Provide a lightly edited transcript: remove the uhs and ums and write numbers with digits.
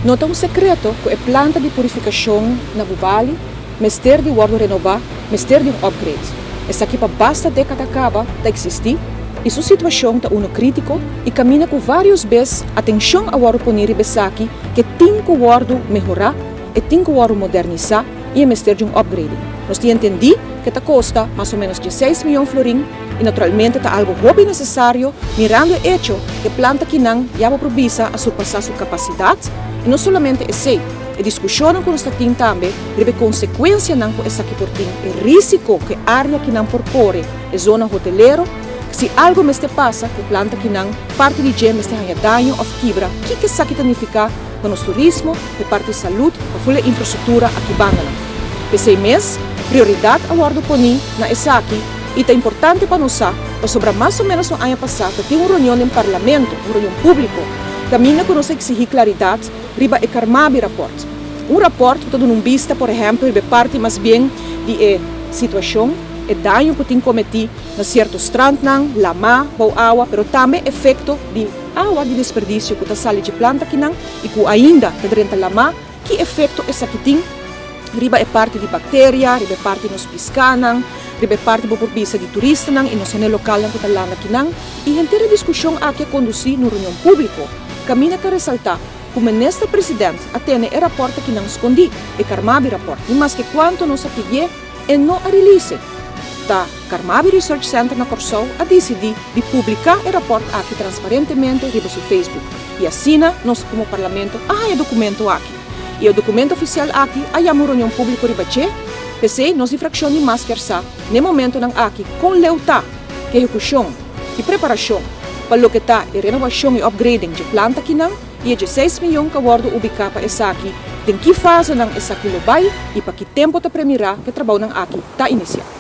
No ta un sekreto ku e planta di purifikashon na Bubali mester di wòrdu renobá, mester di un upgrade. Esaki pa basta dékada kaba ta eksistí i su situashon ta unu krítiko i kaminda ku vários bes atenshon a wòrdu poní riba esaki ke tin ku wòrdu mehorá, e tin ku wòrdu modernisá i e mester di un upgrading. Nos tin entendí ku e ta kosta mas o ménos dieseis mion florin i naturalmente ta algu hopi nesesario mirando e echo ku e planta kinan ya bo por bisa a surpasá su kapasidat i no solamente esei, e diskushonnan ku nos ta tin tambe riba e konsekuensianan ku esaki por tin, e rísiko ku e área kinan por kore, e zona hotelero, si algu mester pasa ku e planta kinan, parti di dje mester haña daño òf kibra, kiko esaki ta nifiká pa nos turismo, pa e parti salud, pa ful e infrastruktura aki bandanan. P'esei mes, prioridat a wòrdu poní na esaki i ta importante pa nos sa, pasobra mas o ménos un aña pasá ta tin un reunion den Parlamento, un reunion públiko, kaminda ku nos a eksigí klaridat riba e Carmabi Rapport. Un rapòrt ku ta duna un bista, por ehèmpel, riba e parti mas bien di e situashon, e daño ku tin kometí na sierto strandnan, lamá bou awa, pero tambe efekto di awa di desperdisio ku ta sali dje planta akinan i ku ainda ta drenta lamá, ki efekto esaki tin riba e parti di bakteria, riba e parti nos piskanan, riba e parti bo por bisa di turistanan i nos hende lokalnan ku ta landa akinan. I henter e diskushon aki a kondusí na un reunion públiko, kaminda ta resaltá ku Minister President a tene e rapòrt akinan skondí, e Carmabi Rapport, ni maske kuantu nos a pidié, E no a release. Ta Carmabi Research Center na Kòrsou a disidí di publiká e rapòrt aki transparentemente riba su Facebook i asina nos komo Parlamento a haña e dokumento aki. I e dokumento ofisial aki a yama un reunion públiko riba dje. P'esei nos di frakshon di mas kier sa n'e momentonan aki kon leu ta ku ehekushon i preparashon pa loke ta e renobashon i upgrading dje planta akinan. I e dieseis miyon ka wòrdu ubiká pa esaki, den ki fasenan esaki lo bai i pa ki tempu ta premirá ku e trabounan aki ta inisiá.